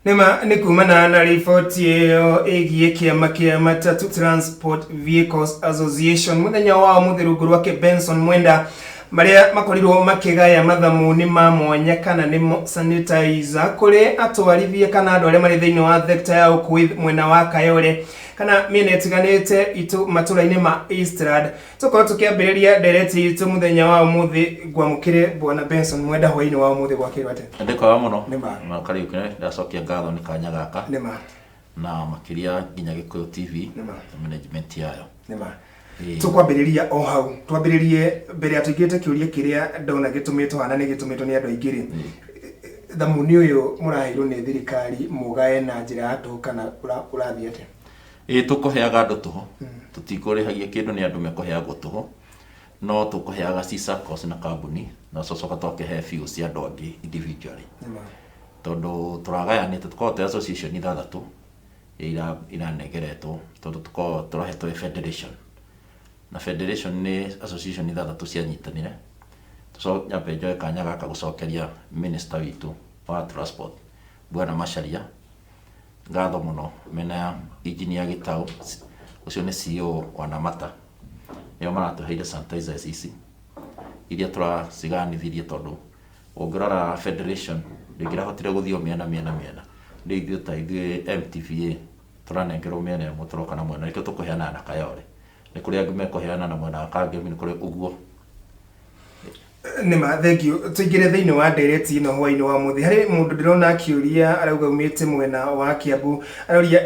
Nĩma nĩ kumana na riboti ĩyo ĩgiĩ kĩama kĩa Matatu Transport Vehicles Association mũthenya wa ũmũthĩ rungu rwake Benson Mwenda marĩa makorirwo makĩgaya mathamuni ma mwanya kana nĩmo sanitizer kũrĩ atwarithia kana andũ arĩa marĩ thĩinĩ wa thekta ya ũkui mwena wa Kayole kana mĩena ĩtiganĩte itũ matũra-inĩ ma Eastland. Tũkorwo tũkĩambĩrĩria ndereti itũ mũthenya wa ũmũthĩ ngwamũkĩre Bwana Benson Mwenda hwainĩ wa ũmũthĩ gwakĩrwo atĩa? Ndĩ kwega mũno. Nĩ ma. Na Kariũki ndacokia ngatho nĩ kanya gaka. Nĩ ma. Na makĩria nginya Gĩkũyũ TV Nĩ ma. na management yayo. Nĩ ma. Ĩĩ. Tũkwambĩrĩria o hau twambĩrĩrie mbere ya tũingĩrĩte kĩũria kĩrĩa ndona gĩtũmĩtwo hana nĩ gĩtũmĩtwo nĩ andũ aingĩ rĩ, thamuni ũyũ mũraheirwo nĩ thirikari mũgae na njĩra ya tũhũ kana ũrathiĩ atĩa? Ĩĩ tũkũheaga andũ tũhũ, tũtikũrĩhagia kĩndũ nĩ andũ mekũheagwo tũhũ, no tũkũheaga ci SACCOS na kambuni na tũcoka twakĩhe biũ cia andũ angĩ individually. Tondũ tũragayanĩte tũkoragwo twĩ association ithathatũ iria iranegeretwo tondũ tũkoragwo tũrahetwo ĩ federation. Na federation nĩ association ithathatũ cianyitanire. Nyambe njoe kanya gaka gũcokeria minister witũ wa transport Bwana Macharia ngatho mũno mena engineer Gĩtaũ, ũcio nĩ CEO wa Namata, nĩo maratũheire sanitizers ici iria tũraciganithirie tondũ ũngĩrora federation ndĩngĩrahotire gũthiĩ o mĩena mĩena mĩena. Rĩu ithuĩ ta ithuĩ MTVA tũranengerwo mĩena ĩmwe tũroka na mwena, nĩkĩo tũkũheana na Kayole. Nĩ kũrĩ angĩ mekũheana na mwena wa Kangemi, nĩ kũrĩ ũguo. Nĩma thengiũ. Tũingĩre thĩinĩ wa ndereti ĩno hwainĩ wa mũthĩ. Harĩ mũndũ ndĩrona akĩũria arauga aumĩte mwena wa Kiambu. Aroria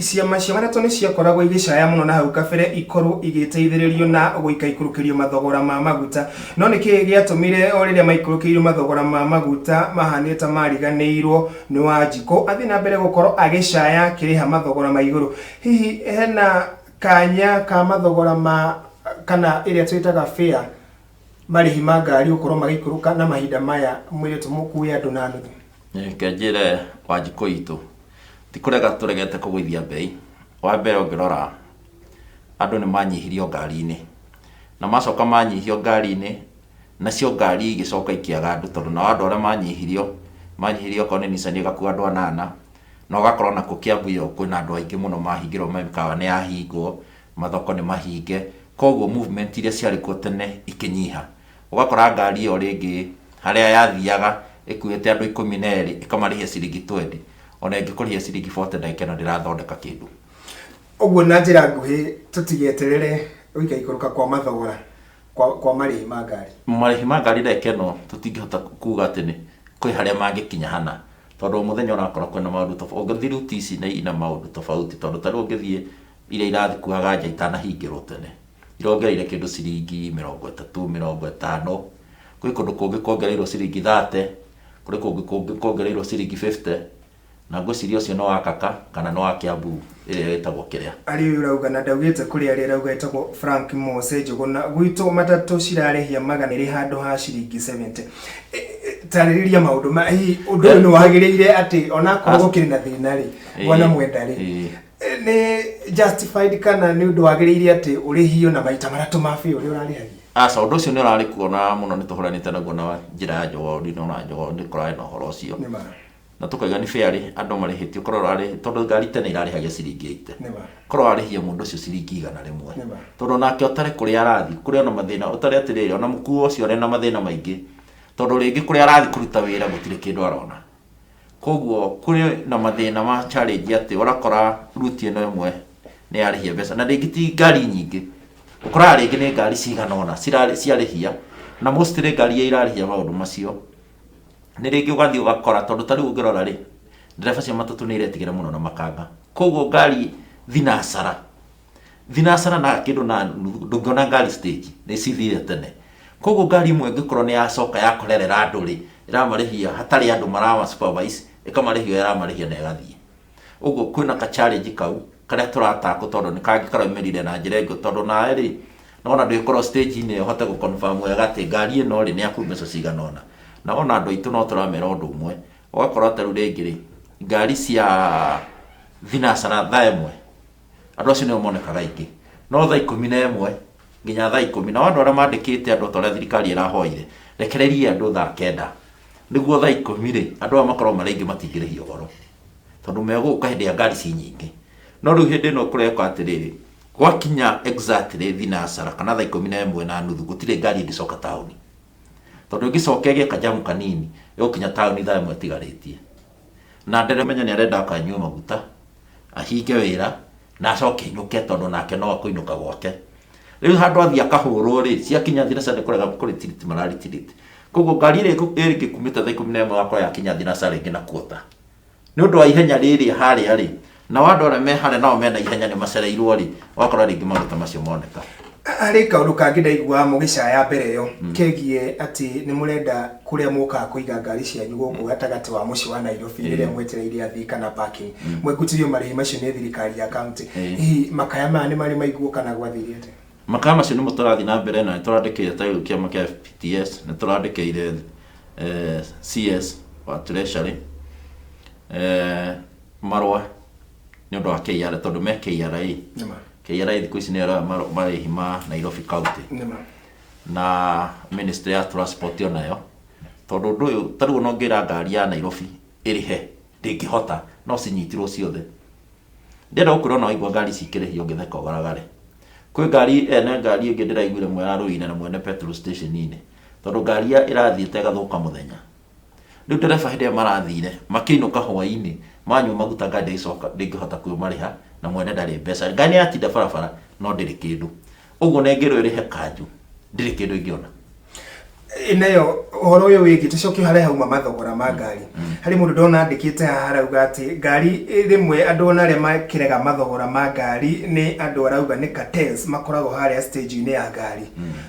ciama cia matatũ nĩ ciakoragwo igĩcaya mũno na hau kabere ikorwo igĩteithĩrĩrio na gũikaikũrũkĩrio mathogora ma maguta. No nĩkĩ gĩatũmire o rĩrĩa maikũrũkĩirio mathogora ma maguta mahanĩte ta mariganĩirwo nĩ Wanjikũ athiĩ na mbere gũkorwo agĩcaya akĩrĩha mathogora ma igũrũ. Hihi hena kanya ka mathogora ma kana ĩrĩa twĩtaga fare marĩhi ma ngari gũkorwo magĩikũrũka na mahinda maya mwĩrĩtwo mũkue andũ na nuthu? Reke njĩre Wanjikũ itũ, ti kũrega tũregete kũgũithia mbei. Wa mbere ũngĩrora andũ nĩ manyihirio ngari-inĩ, na macoka manyihio ngari-inĩ, nacio ngari igĩcoka ikĩaga andũ tondũ nao andũ arĩa manyihirio, manyihirio okorwo nĩ Nissan ĩgakua andũ anana, na ũgakora onakuo Kiambu ĩyo kwĩna andũ aingĩ mũno mahingĩrwo mĩkawa nĩ yahingwo, mathoko nĩ mahinge, koguo movement iria ciarĩ kuo tene ikĩnyiha. Ũgakora ngari ĩyo rĩngĩ harĩa yathiaga ĩkuĩte andũ 12 ĩkamarĩhia ciringi twendi, ona ĩngĩkũrĩhia ciringi bote ndagĩka ĩno ndĩrathondeka kĩndũ. Ũguo na njĩra nguhĩ tũtigeterere gũikaikũrũka kwa mathogora kwa marĩhi ma ngari. Marĩhi ma ngari ndagĩka ĩno tũtingĩhota kuga atĩ nĩ kwĩ harĩa mangĩkinya hana, tondũ o mũthenya ũrakora kwĩna maũndũ tofauti. Ũngĩthiĩ route ici ina maũndũ tofauti tondũ ta rĩu ũngĩthiĩ iria irakuaga nja itanahingĩrwo tene, irongereire kĩndũ ciringi 30, 50, kwĩ kũndũ kũngĩ kuongereirwo ciringi 30, kũrĩ kũngĩ kũngĩ kuongereirwo ciringi 50, na ngwĩciria ũcio nĩ wa Kaka kana nĩ wa Kiambu ĩrĩa ĩtagwo kĩrĩa. Harĩ ũyũ ũrauga na ndaugĩte kũrĩ arĩa arauga etagwo Frank Mose Njũgũna, gwitũ matatũ cirarĩhia 200 handũ ha ciringi 70. Tarĩrĩria maũndũ ma hihi ũndũ ũyũ nĩ wagĩrĩire atĩ onakorwo gũkĩrĩ na thĩna rĩ, Bwana Mwenda rĩ, nĩ justified kana nĩ ũndũ wagĩrĩire atĩ ũrĩhio na maita matatũ ma bĩa ũrĩa ũrarĩhagia? Aca, ũndũ ũcio nĩ ũrarĩ kuo na mũno nĩ tũhũranĩte naguo na njĩra ya njogoo, ndinona njogoo nĩ kũrarĩ na ũhoro ũcio. Nĩ ma. Na tũkauga nĩ fair rĩ, andũ marĩhĩtio korwo ũrarĩ, tondũ ngari tene irarĩhagia ciringi 80. Nĩ ma. Korwo warĩhia mũndũ ũcio ciringi 100. Nĩ ma. Tondũ onake ũtarĩ kũrĩa arathiĩ, kũrĩ ona mathĩna, ũtarĩ atĩrĩrĩ, ona mũkuo ũcio arĩ na mathĩna maingĩ. Tondũ rĩngĩ kũrĩa arathiĩ kũruta wĩra gũtirĩ kĩndũ arona. Koguo kũrĩ na mathĩna ma challenge atĩ ũrakora route ĩno ĩmwe nĩ yarĩhia mbeca na rĩngĩ ti ngari nyingĩ, ũkoraga rĩngĩ nĩ ngari cigana ũna ciarĩhia na mostly ngari iria irarĩhia maũndũ macio nĩ rĩngĩ ũgathiĩ ũgakora tondũ ta rĩu ũngĩrora rĩ, ndereba cia matatũ nĩ iretigĩra mũno na makanga, koguo ngari thinacara thinacara na kĩndũ na nuthu ndũngĩona ngari stage nĩ cithire tene koguo ngari ĩmwe ĩngĩkorwo nĩ yacoka yakorerera andũ rĩ ĩramarĩhia hatarĩ andũ marama supervise ĩkamarĩhia ũrĩa ĩramarĩhia na ĩgathiĩ ũguo kwĩna ka challenge kau karĩa tũratakwo tondũ nĩ kangĩ karaumĩrire na njĩra ĩngĩ tondũ nawe rĩ nona ndwĩkorwo stage-inĩ ĩyo ũhote gũ confirm wega atĩ ngari ĩno rĩ nĩ yaku mbeca cigana ũna na ona andũ aitũ no tũramera ũndũ ũmwe ũgakora ta rĩu rĩngĩ rĩ ngari cia thinacara thaa ĩmwe andũ acio nĩo monekaga aingĩ no thaa 11 nginya thaa 10 nao andũ arĩa mandĩkĩte andũ ta ũrĩa thirikari ĩrahoire rekererie andũ thaa 9 nĩguo thaa 10 rĩ andũ aya makorwo marĩ aingĩ matingĩrĩhio goro. Tondũ megũka hĩndĩ ya ngari ci nyingĩ. No rĩu hĩndĩ ĩno kũreka atĩrĩrĩ, gwakinya exactly thinacara kana thaa 11:30 gũtirĩ ngari ĩngĩcoka taũni. Tondũ ĩngĩcoka ĩgĩe kajamu kanini, ĩgũkinya taũni thaa 1 ĩtigarĩtie. Na ndereba menya nĩ arenda akanyue maguta, ahinge wĩra, na acoke ainũke tondũ nake no akũinũka gwake. Rĩu handũ athiĩ akahũrwo rĩ, ciakinya thinacara nĩ kũrega kũrĩtiriti mararitiriti. Koguo ngari ĩrĩa ĩngĩkumĩte thaa 11 ũgakora yakinya thinacara rĩngĩ na kuota. Nĩ ũndũ wa ihenya rĩrĩa harĩa rĩ, nao andũ arĩa me harĩa nao mena ihenya nĩ macereirwo rĩ, ũgakora rĩngĩ maũndũ ta macio moneka. Harĩ kaũndũ kangĩ ndaiguaga mũgĩcaya mbere ĩyo kegiĩ atĩ nĩ mũrenda kũrĩa mũkaga kũiga ngari cianyu gũkũ gatagatĩ wa mũciĩ wa Nairobi rĩrĩa mwetereire athii kana parking mwekutirio marĩhi macio nĩ thirikari ya county. Hihi makaya maya nĩ marĩ maiguo kana gwathire atĩa? Makaya macio nĩmo tũrathiĩ na mbere na nĩ tũrandĩkĩire ta rĩu kĩama kĩa FPTS, nĩ tũrandĩkĩire CS wa Treasury marũa nĩ ũndũ wa KRA tondũ me KRA. Nĩma. KRA thikũ ici nĩyo ĩroya marĩhi ma Nairobi County. Nĩma. Na Ministry ya Transport onayo tondũ ũndũ ũyũ ta rĩu ona ũngĩra ngari ya Nairobi ĩrĩhe ndĩngĩhota no cinyitirwo ciothe. Ndĩrenda gũkwĩra ona waigua ngari ici ikĩrĩhio ũngĩtheka ũgaragare. Kwĩ ngari ene ngari ĩngĩ ndĩraiguire ĩmwe yarũire na mwene petrol station -inĩ tondũ ngari ĩrathiĩte ĩgathũka mũthenya. Rĩu ndereba hĩndĩ ĩrĩa marathire makĩinũka hwainĩ manyua maguta ngari ndĩgĩcoka ndĩngĩhota kwĩmarĩha na mwene ndarĩ mbeca. Ngari nĩ yatinda barabara no ndĩrĩ kĩndũ. Ũguo ona ĩngĩrwo ĩrĩhe kanjũ ndĩrĩ kĩndũ ĩngĩona. Nayo ũhoro ũyũ wĩgiĩ tũcoke harĩa hauma mathogora ma ngari. Harĩ mũndũ ndona andĩkĩte haha arauga atĩ ngari rĩmwe andũ ona arĩa makĩrega mathogora ma ngari nĩ andũ arauga nĩ cartels makoragwo harĩa stage-inĩ ya ngari.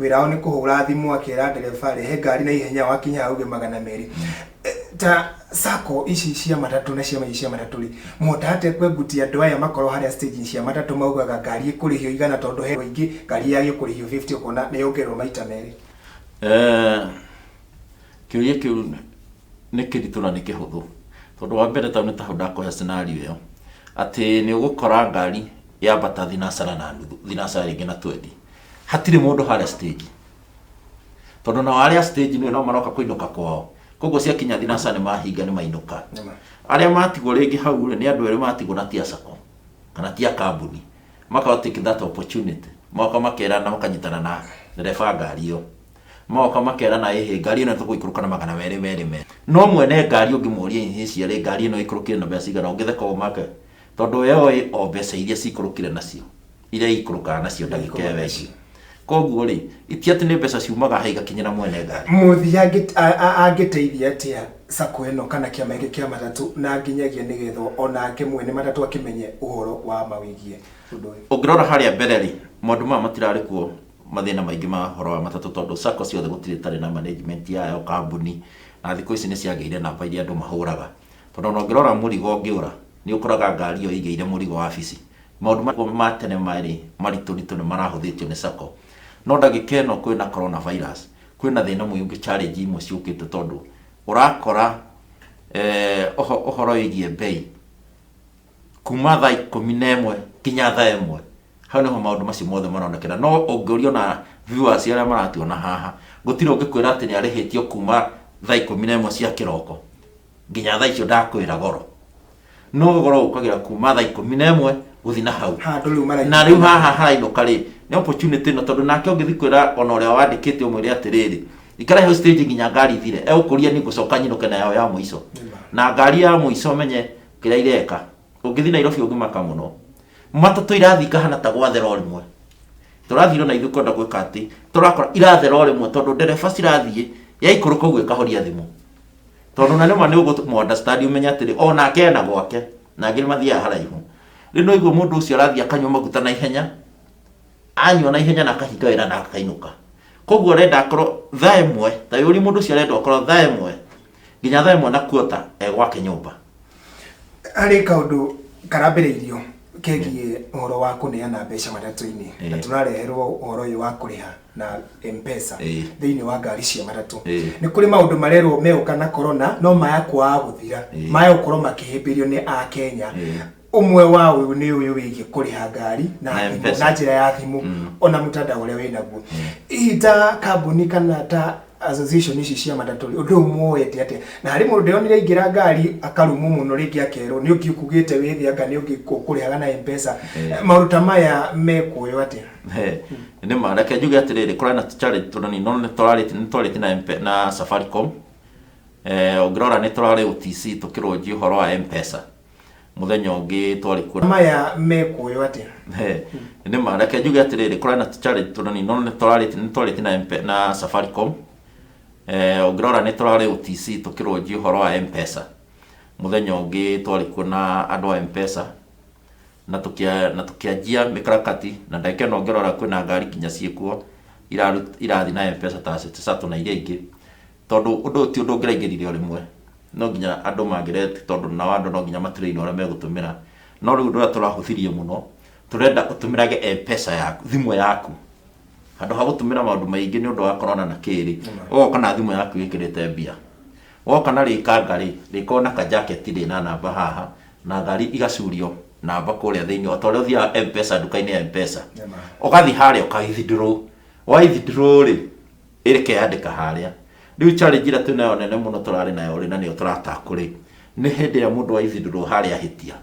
Wĩra wao nĩ kũhũra thimũ akera ndereba rehe ngari na ihenya wakinya hau auge 200. Ta sacco ici cia matatũ na ciama ici cia matatũ rĩ, mũhotaga atĩa kwengutia andũ aya makorwo harĩa stage cia matatũ maugaga ngari ĩkũrĩhio 100 tondũ he aingĩ ngari yagĩrĩirwo kũrĩhio 50 ũkona nĩ yongererwo maita merĩ? Kĩũria kĩu nĩ kĩritũ na nĩ kĩhũthũ tondũ wa mbere tondũ nĩ ta hau ndakũhe scenario ĩyo atĩ nĩ ũgũkora ngari yambata thinacara na nuthu, thinacara rĩngĩ na twendi, hatirĩ mũndũ harĩa stage tondũ nao arĩa stage nĩ no maroka kũinũka kwao, koguo ciakinya thinacara nĩ mahinga nĩ mainũka. Arĩa matigwo rĩngĩ hau rĩ nĩ andũ erĩ matigwo na ti a sacco kana ti a kambuni, maka take that opportunity magoka makerana makanyitana na ndereba ngari ĩyo, magoka makerana ĩhĩ ngari ĩno tũgũikũrũka na 200 merĩ merĩ. No mwene ngari ũngĩmũria initially ngari ĩno ĩikũrũkire na mbeca cigana ũngĩtheka ũmake tondũ we oĩ o mbeca iria cikũrũkire nacio iria ikũrũkaga nacio ndagĩka ĩyo ĩngĩ. Koguo rĩ ti atĩ nĩ mbeca ciumaga haha igakinyĩra mwene ngari. Mũthii angĩteithia atĩa sacco ĩno kana kĩama gĩkĩ kĩa matatũ na nginyagia nĩgetha onake mwene matatũ akĩmenye ũhoro wa ma wĩgiĩ ũndũ ũyũ? Ũngĩrora harĩa mbere rĩ, maũndũ maya matirarĩ kuo mathĩna maingĩ ma ũhoro wa matatũ tondũ sacco ciothe gũtirĩ ĩtarĩ na management yayo, kambuni, na thikũ ici nĩ ciagĩire namba iria andũ mahũraga. Tondũ ona ũngĩrora mũrigo ũngĩũra, nĩ ũkoraga ngari ĩyo ĩigĩire mũrigo wabici. Maũndũ ma tene marĩ maritũ ritũ nĩ marahũthĩtio nĩ sacco. No ndagĩka ĩno kwĩna corona virus, kwĩna thĩna mũingĩ challenge imwe ciũkĩte tondũ ũrakora ũhoro wĩgiĩ mbei kuma thaa 11 nginya thaa 1 hau nĩho maũndũ macio mothe maronekera. No ũngĩũria ona viewers arĩa maratuona haha, gũtirĩ ũngĩkwĩra atĩ nĩ arĩhĩtio kuma thaa 11 cia kĩroko nginya thaa icio ndakwĩra goro. No goro ũkagĩra kuma thaa 11 gũthiĩ na hau. Handũ rĩu marainũka. Na rĩu haha harainũka rĩ, nĩ opportunity ĩno tondũ nake ũngĩthiĩ kwĩra ona ũrĩa wandĩkĩte ũmwĩre atĩrĩrĩ, ikara hau stage nginya ngari ithire, egũkũria niĩ ngũcoka nyinũke na yao ya mũico. Na ngari ya mũico menye kĩrĩa ireka. Ũngĩthiĩ Nairobi ũngĩmaka mũno. Matatũ irathiĩ ikahana ta gwathera o rĩmwe. Tũrathire ona ithuĩ kwenda gwĩka atĩ, tũrakora irathera o rĩmwe tondũ ndereba cirathiĩ, yaikũrũka ũguo ĩkahoria thimũ. Tondũ na nĩma nĩ ũgũ understand ũmenye atĩrĩ, onake ena gwake, na angĩ nĩ mathiaga haraihu. Rĩu no ũigue mũndũ ũcio arathiĩ akanyua maguta na ihenya, anyua na ihenya na akahinga wĩra na akainũka. Koguo arenda akorwo thaa 1, ta wĩyũrie mũndũ ũcio arenda akorwo thaa 1 nginya thaa 1 na quarter e gwake nyũmba. Harĩ kaũndũ karambĩrĩirio kegiĩ ũhoro wa kũneana mbeca matatũ-inĩ na tũrareherwo ũhoro ũyũ wa kũrĩha na M-Pesa thĩinĩ wa ngari cia matatũ. Nĩ kũrĩ maũndũ marerwo megũka na corona no maya kwaga gũthira, maya gũkorwo makĩhĩmbĩrio nĩ Akenya. Ũmwe wa ũyũ nĩ ũyũ wĩgiĩ kũrĩha ngari na thimũ, na njĩra ya thimũ ona mũtandao ũrĩa wĩnaguo. Hihi ta kambuni kana ta Association ici cia matatũ rĩ, ũndũ ũyũ muoete atĩa? Na harĩ mũndũ ndĩronire aingĩra ngari akarumwo mũno, rĩngĩ akerwo nĩ ũngĩ ũkugĩte wĩ thĩ, anga nĩ ũngĩ ũkũrĩhaga na M-Pesa. Maũndũ ta maya mekuoywo atĩa? He, nĩ ma. Reke njuge atĩrĩrĩ, kũrarĩ na challenge tũnini, no nĩ twarĩtie na MP, na Safaricom. Ũngĩrora nĩ tũrarĩ OTC tũkĩrũnjia ũhoro wa M-Pesa mũthenya ũngĩ twarĩ kuo. Maya mekuoywo atĩa? He, nĩ ma. Reke njuge atĩrĩrĩ, kũrarĩ na challenge tũnini, no nĩ twarĩtie na MP, na Safaricom. Ũngĩrora nĩ tũrarĩ OTC tũkĩrũnjia ũhoro wa M-Pesa mũthenya ũngĩ twarĩ kuo na andũ a M-Pesa, na tũkĩanjia mĩkarakati, na ndagĩka ĩno ũngĩrora kwĩna ngari nginya ciĩkuo irathiĩ na M-Pesa ta City Shuttle na iria ingĩ, tondũ ũndũ ũyũ ti ũndũ ũngĩraingĩrire o rĩmwe. No nginya andũ mangĩre, tondũ nao andũ no nginya matũrainwo ũrĩa megũtũmĩra. No rĩu ũndũ ũrĩa tũrahũthirie mũno, tũrenda ũtũmĩrage M-Pesa yaku, thimũ yaku, handũ ha gũtũmĩra maũndũ maingĩ nĩ ũndũ wa corona na kĩrĩ. Ũgoka na thimũ yaku ĩkĩrĩte mbia, woka na rĩkanga rĩ rĩkorwo na kajaketi rĩna namba haha, na ngari igacurio namba kũrĩa thĩinĩ, o ta ũrĩa ũthiaga M-Pesa, nduka-inĩ ya M-Pesa. Ũgathiĩ harĩa ũka withdraw, wa withdraw rĩ, ĩkeyandĩka harĩa. Rĩu challenge ĩrĩa twĩnayo nene mũno, tũrarĩ nayo rĩ, na nĩyo tũratakũ rĩ, nĩ hĩndĩ ĩrĩa mũndũ wa withdraw harĩa ahĩtia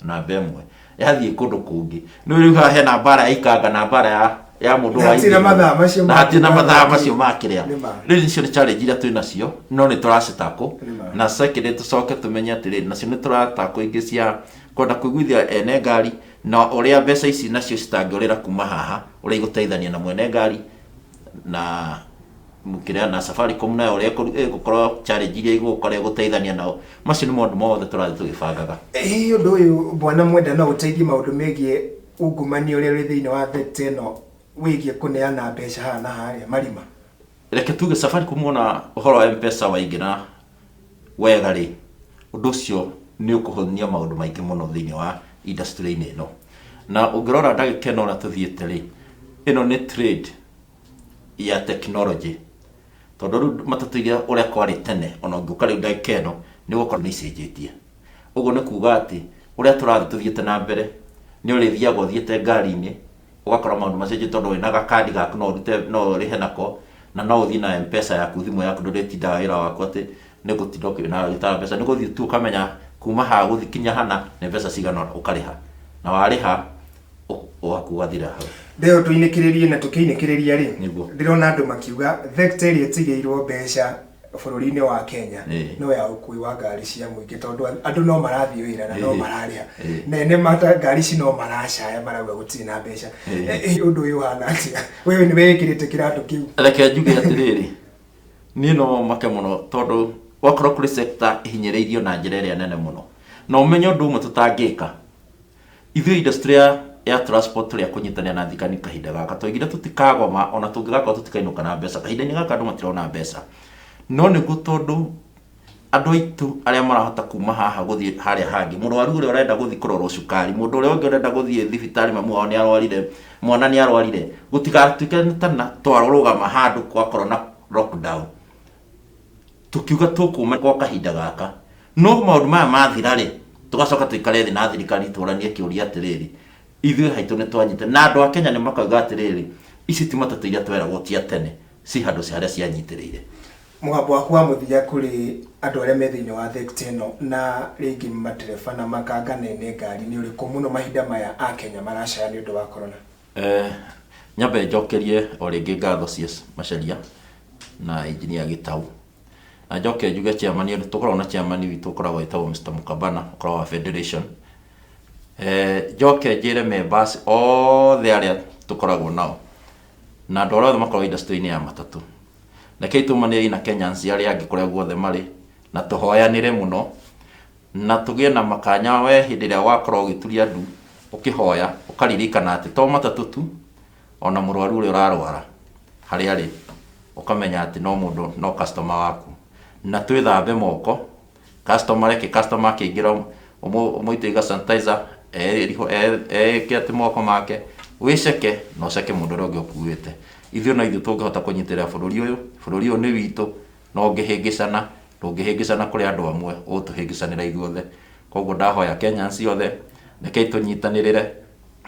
namba ĩmwe yathiĩ kũndũ kũngĩ. Nĩ rĩu haha hena mbara ya ikanga na mbara ya mũndũ Na wa hatirĩ na mathaa macio na hatirĩ na mathaa macio ma kĩrĩa. Nĩ ma. Rĩu icio nĩ challenge iria twĩ nacio, no nĩ tũracitakũ. Nĩ ma. Na second, tũcoke tũmenye atĩrĩrĩ, nacio nĩ tũratakũ ingĩ cia kwenda kũiguithia ene ngari na ũrĩa mbeca ici nacio citangĩũrĩra kuma haha, ũrĩa igũteithania na mwene ngari na kĩrĩa na Safaricom nayo, ũrĩa ĩgũkorwo challenge iria igũka, ũrĩa ĩgũteithania nao. Macio nĩ maũndũ mothe tũrathiĩ tũgĩbangaga. Hihi ũndũ ũyũ, bwana Mwenda, no ũteithie maũndũ megiĩ ungumania ũrĩa ũrĩ thĩinĩ wa sector ĩno, wĩgiĩ kũneana mbeca haha na harĩa marima? Reke tuge Safaricom, wona ũhoro wa M-Pesa waingĩra wega rĩ, ũndũ ũcio nĩ ũkũhũthia maũndũ maingĩ mũno thĩinĩ wa industry-inĩ ĩno. Na ũngĩrora ndagĩka ĩno ũrĩa tũthiĩte rĩ, ĩno nĩ trade ya technology, tondũ rĩu matatũ iria ũrĩa kwarĩ tene, ona ũngĩũka rĩu ndagĩka ĩno, nĩ ũgũkora nĩ icenjetie. Ũguo nĩ kuga atĩ ũrĩa tũrathiĩ tũthiĩte na mbere, nĩ ũrĩthiaga ũthiĩte ngari-inĩ ũgakora maũndũ macenjetie, tondũ wĩna gakandi gaku no ũrute, no ũrĩhe nako, na no ũthiĩ na M-Pesa yaku, thimũ yaku. Ndũrĩtindaga wĩra waku atĩ nĩ gũtinda ũkĩgĩtara mbeca, nĩ gũthiĩ tu ũkamenya kuma haha gũthiĩ kinya hana nĩ mbeca cigana, ũkarĩha, na warĩha waku ũgathira hau. Ndĩyo tũinĩkĩrĩrie na tũkĩinĩkĩrĩria rĩ, Nĩguo. ndĩrona andũ makiuga sector ĩrĩa ĩtigĩirwo mbeca bũrũri-inĩ wa Kenya no ya ũkui wa ngari cia mũingĩ, tondũ andũ no marathiĩ wĩra na no mararĩha, na ene mata ngari ici no maracaya, marauga gũtirĩ na mbeca. Ũndũ ũyũ ũhana atĩa? Wewe nĩ wĩkĩrĩte kĩratũ kĩu. Reke njuge atĩrĩrĩ, niĩ no make mũno, tondũ wakorwo kũrĩ sector ĩhinyĩrĩirio na njĩra ĩrĩa nene mũno, na ũmenye ũndũ ũmwe tũtangĩka ithuĩ industry ya transport, tũrĩa kũnyitanĩra na thirikari kahinda gaka twaigire tũtikagoma, ona tũngĩgakorwo tũtikainũka na mbeca. Kahinda-inĩ gaka andũ matirona mbeca, no nĩguo tondũ andũ aitũ arĩa marahota kuma haha gũthiĩ harĩa hangĩ, mũrwaru ũrĩa ũrenda gũthiĩ kũrorwo cukari, mũndũ ũrĩa ũngĩ ũrenda gũthiĩ thibitarĩ, mamu wao nĩ arwarire, mwana nĩ arwarire, gũtigatuĩke tana twarũgama handũ gwakorwo na lockdown. Tukiuga tũkuma gwa kahinda gaka, no maũndũ maya mathira rĩ, tũgacoka tũikare thĩ na thirikari, tũranie kĩũria atĩrĩrĩ, ithuĩ haitũ nĩ twanyita, na andũ a Kenya nĩ makauga atĩrĩrĩ, ici ti matatũ iria tweragwo cia tene, ci handũ harĩa cianyitĩrĩire. Mũgambo waku wa mũthia kũrĩ andũ arĩa me thĩinĩ wa sector ĩno, na rĩngĩ matereba na makanga na ene ngari, nĩ ũrĩkũ mũno mahinda maya a Kenya maracaya nĩ ũndũ wa corona? Nyambe njokerie o rĩngĩ ngatho cia Macharia na engineer Gĩtau, na njoke njuge chairman ũrĩa tũkoragwo na chairman witũ ũkoragwo wĩtagwo Mr. Mukabana, ũkoragwo wa federation. Njoke njĩre members othe arĩa tũkoragwo nao na andũ arĩa othe makoragwo industry-inĩ ya matatũ, rekei tũmanĩrĩrie na Kenyans arĩa angĩ kũrĩa guothe marĩ, na tũhoyanĩre mũno, na tũgĩe na makanya. We hĩndĩ ĩrĩa wakorwo ũgĩturia ndu ũkĩhoya, ũkaririkana atĩ to matatũ tu, ona mũrwaru ũrĩa ũrarwara harĩa arĩ, ũkamenya atĩ no mũndũ, no customer waku. Na twĩthambe moko, customer, reke customer akĩingĩra ũmũitĩrĩrie sanitizer, eke atĩ moko make, wĩceke na ũceke mũndũ ũrĩa ũngĩ ũkuĩte. Ithuĩ no ithuĩ tũngĩhota kũnyitĩrĩra bũrũri ũyũ. Bũrũri ũyũ nĩ witũ, no ũngĩhĩngĩcana, ndũngĩhĩngĩcana kũrĩ andũ amwe, ũgũtũhĩngĩcanĩra ithuothe. Koguo ndahoya Kenyans othe, rekei tũnyitanĩrĩre.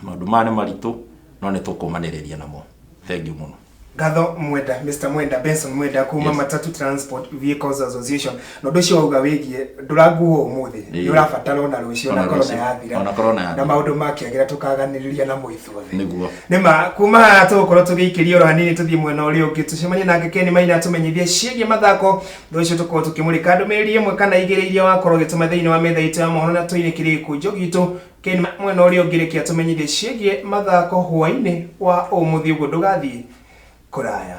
Maũndũ maya nĩ maritũ, no nĩ tũkũmanĩrĩria namo. Thengiũ mũno. Ngatho Mwenda, Mr Mwenda, Benson Mwenda kuma Yes. Matatu Transport Vehicles Association. Na ũndũ ũcio wauga wĩgiĩ ndũranguo ũmũthĩ, Ĩĩ. nĩ ũrabatara ona rũciũ Ona ona korona rũciũ. yathira. Ona korona yathira. Na maũndũ makĩagĩra tũkaganĩrĩria namo ithuothe. Nĩguo. Nĩma kuma haha tũgũkorwo tũgĩikĩria oro hanini tũthiĩ mwena ũrĩa ũngĩ, tũcemanie nake Ken Maina atũmenyithie ciĩgiĩ mathako. Thutha ũcio tũkorwo tũkĩmũrĩka ndũmĩrĩri ĩmwe kana igĩrĩ iria wakorwo ũgĩtũma thĩinĩ wa metha itũ ya mohoro na tũinĩkĩrie gĩkũnjo gitũ. Ken mwena ũrĩa ũngĩ reke atũmenyithie ciĩgiĩ mathako hwaĩ-inĩ wa ũmũthĩ, ũguo ndũgathiĩ kũraya.